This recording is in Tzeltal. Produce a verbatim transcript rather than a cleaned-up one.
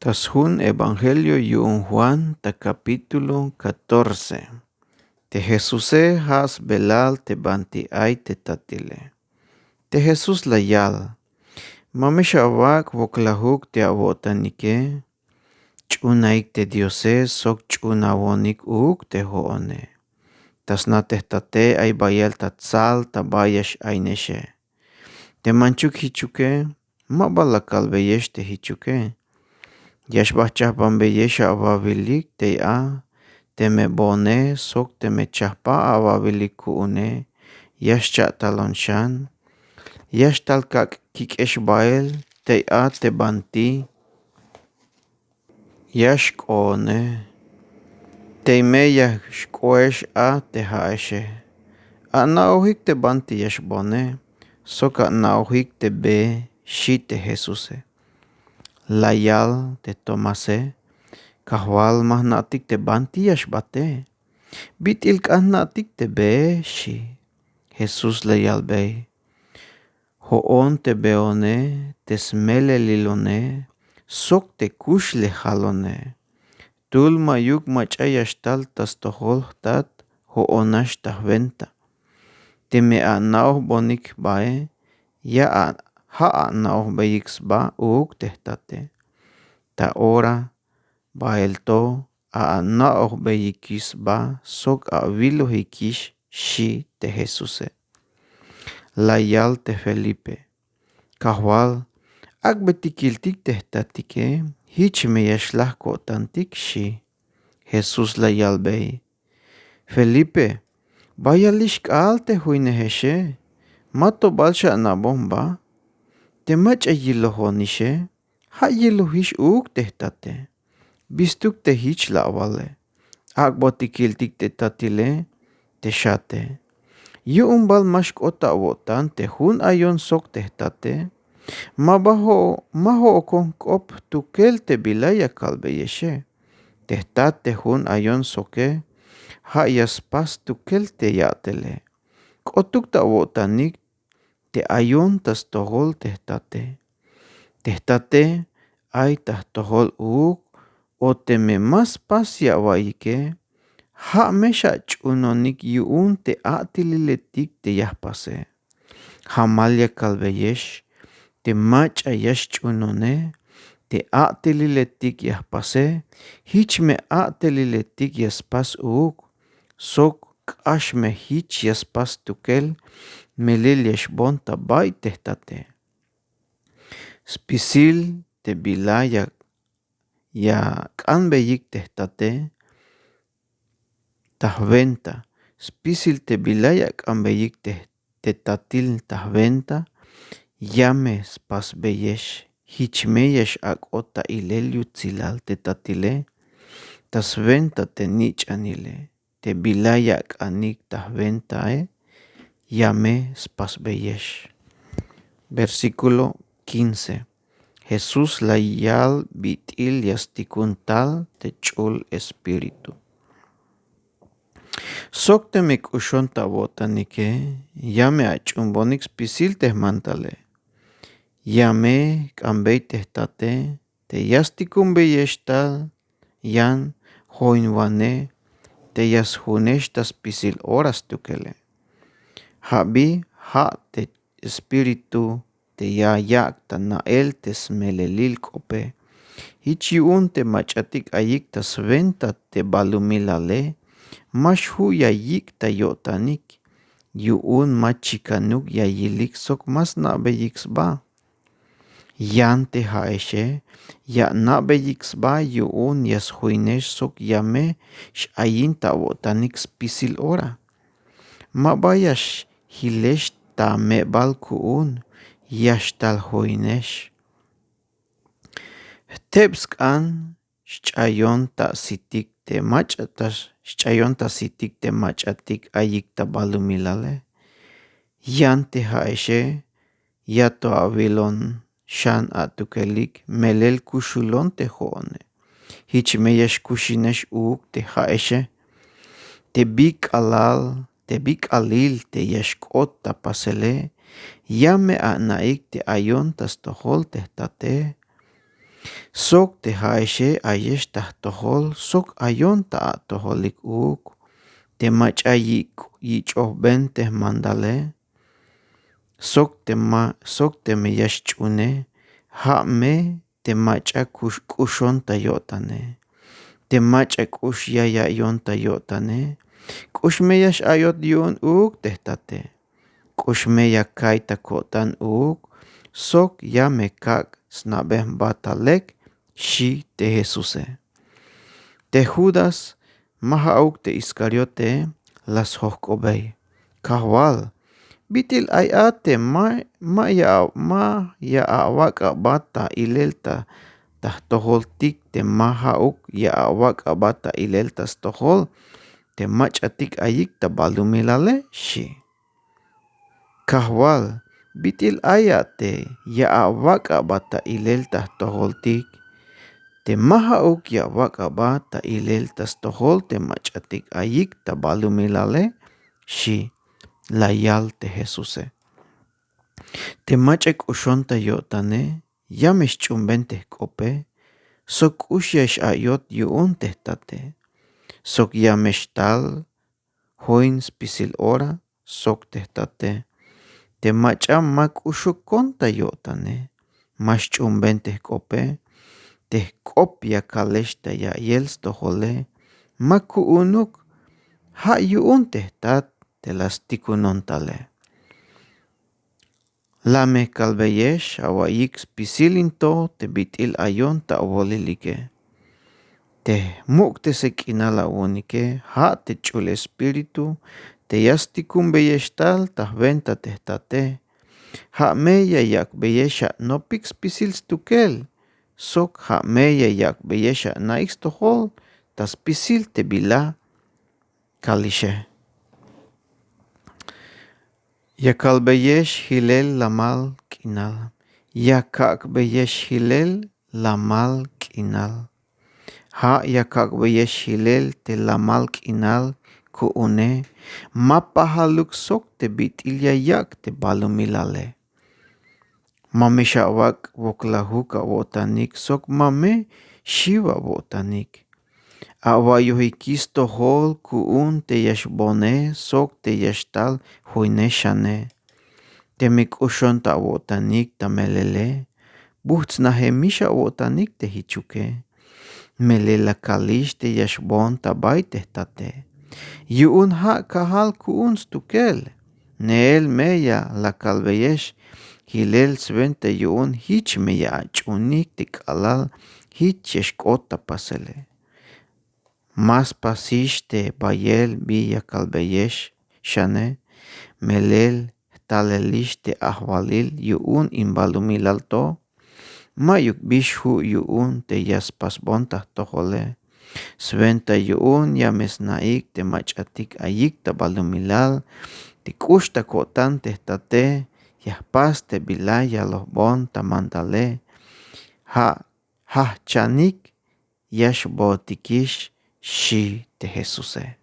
Ta sjun evangelio yu'un juan ta kapítulo katorce. Te jesuse ja' sbelal te banti ay te tatile. Te jesús la yal, ma me xawak' woklajuk te awo'tanike. Ch'unaik te diose sok ch'unawonik uuk te jo'one. Ta sna te jtate ay bayal ta tsal ta ba ya x'ainexe. Te manchuk jichuke, ma ba la kalbeyex te jichuke. Ya xbajchajbanbeyex awawilik tey a. Teme boone sok teme chajpa awawilik ku'une, ya xcha'talon xan. Ya xtal kak' kik'ex bael tey a te banti ya xk'oone. Tey me ya xk'oex a te ja'exe. Ana'ojik te banti ya xboone sok ana'ojik te bee, xi' te jesuse. La yal te tomase, kajwal ma jna'tik te banti ya xbate. Bit'il k'an jna'tik te bee, xi'. Jesús la yalbey, jo'on te beone, te smelelilone sok te kuxlejalone. Jtul ma'yuk mach'a ya xtal ta stojol jtat, jo'on nax ta jwenta. Teme ana'ojbonik jbae, ya ja' ana'ojbeyik sba uuk te jtate. Ta ora bael to ana'ojbeyikix sba sok awilojikix, xi' te jesuse. La yal te felipe, kajwal, ak'betik kiltik te jtatike, jich me ya xlaj ko'tantik, xi'. Jesús la yalbey, felipe, bayalix k'aal te joynejexe. Ma to bal xana'bon jba. Te mach'a yilojonixe, ja' yilojix uuk te jtate. Bistuk te jich la awale, ak'botik kiltik te tatile, te xate. Yu'un bal ma xk'ot ta awo'tan te jun ayon sok te jtate. Ma ba jo'o ma jo'okon jk'op jtukel te bila ya kalbeyexe. Te jtat te jun ayon soke, ja' ya spas jtukel te ya'tele. K'otuk ta awo'tanik te ayon ta stojol te jtate. Te jtate ay ta jtojol uuk. O teme ma spas ya awa'iyike, ja' me xach'uunonik yu'un te a'teliletik te ya jpase. Jamal ya kalbeyex te mach'a ya xch'uunone te a'teliletik ya jpase, jich me a'teliletik ya spas uuk. Sok k'ax me jich ya spas jtukel, melel ya xboon ta bay te jtate. Spisil te bila ya ya k'anbeyik te jtate ta jwenta. Spisil te bila ya k'anbeyik te tatil ta jwenta, ya me spasbeyex. Jich me ya x'ak'ot ta ilel yutsilal te tatile ta swenta te nich'anile. Te bila ya k'anik ta jwentae, ya me spasbeyex. Versíkulo kince. Jesús la yal bit'il ya stikun tal te ch'ul espíritu. Sok teme k'uxon ta awo'tanike, ya me ach'uunbonik spisil te jmantale. Ya me k'anbey te jtate te ya stikunbeyex tal yan joinwanej te ya sjunex ta spisil ora stukele. Ja' bi ja' te espíritu te ya yak' ta na'el te smelelil k'ope. Jich yu'un te mach'atik ayik ta swenta te balumilale, ma xju' ya yik' ta yo'tanik. Yu'un ma chikanuk ya yilik sok ma sna'beyik sba. Yan te ja'exe ya ana'beyik sba yu'un ya sjoinex sok ya me x'ayin ta awo'tanik spisil ora. Ma ba ya xjilex ta me'bal ku'un, ya xtal joinex. Jteb sk'an xch'ayon ta sitik te mach'a ta xch'ayon ta sitik te mach'atik ayik ta balumilale. Yan te ja'exe ya to awilon xan atukelik melel kuxulon te jo'one. Jich me ya xkuxinex uuk te ja'exe. Te bi k'alal te bi k'alil te ya xk'ot ta pasele, ya me ana'ik te ayon ta stojol te jtate. Sok te ja'exe ayex ta jtojol sok ayon ta atojolik uuk, te mach'a yich'ojben te jmandale, sok te ma sok teme ya xch'uunej, ja' me te mach'a k'uxon ta yo'tane, te mach'a k'ux ya ya'iyon ta yo'tane. K'ux me ya x'a'iyot yu'un uuk te jtate, k'ux me ya ka'iy ta ko'tan uuk sok ya me kak' sna'bej jba ta lek, xi' te jesuse. Te judas, ma ja'uk te iskariote, la sjok'obey: —kajwal, bit'il ay a te ma ya awak' aba ta ilel ta jtojoltik te ma ja'uk ya awak' aba ta ilel ta stojol te mach'atik ayik ta balumilale? Xi'. —kajwal, bit'il ay a te ya awak' aba ta ilel ta jtojoltik te ma ja'uk ya awak' aba ta ilel ta stojol te mach'atik ayik ta balumilale? Xi', la yal te jesuse. Te mach'a k'uxon ta yo'tane, ya me xch'uunben te jk'ope, sok k'ux ya x'a'iyot yu'un te jtate, sok ya me xtal join spisil ora sok te jtate. Te mach'a ma k'uxukon ta yo'tane, ma xch'uunben te jk'ope, te jk'op ya kalex ta ya'iyel stojole, ma ku'unuk, ja' yu'un te jtat te la stikunon tale. La me kalbeyex awa'iyik spisil in to te bit'il ayon ta awolilike. Te jmuk'tesel k'inal awu'unike, ja' te ch'ul espíritu te ya stikunbeyex tal ta jwenta te jtate. Ja' me ya yak'beyex anopik spisil stukel, sok ja' me ya yak'beyex ana'ik stojol ta spisil te bila kalixe. Ya kalbeyex jilel lamal k'inal. Ya kak'beyex jilel lamal k'inal. Ja' ya kak'beyex jilel te lamal k'inal ku'une, ma pajaluk sok te bit'il ya yak' te balumilale. Ma me xawak' woklajuk awo'tanik sok ma me xiw awo'tanik. Awa'iyojikix stojol ku'un te ya xboone sok te ya xtal joine xane. Teme k'uxon ta awo'tanik ta melele, bujts'najemix awo'tanik te jichuke. Melel la kalix te ya xboon ta bay te jtate. Yu'un ja' kajal ku'un stukel. Neel me ya la kalbeyex jilel swenta yu'un jich me ya ach'uunik te k'alal jich ya xk'ot ta pasele. Ma spasix te bayel bi ya kalbeyex xane, melel jtalelix te ajwalil yu'un in balumilal to. Ma'yuk bi xju' yu'un te ya spasbon ta jtojole. Swenta yu'un ya me sna'ik te mach'atik ayik ta balumilal te k'ux ta ko'tan te jtate, ya jpas te bila ya lojbon ta mandale. Ja' jajch'anik ya xbootikix, xi' te jesuse.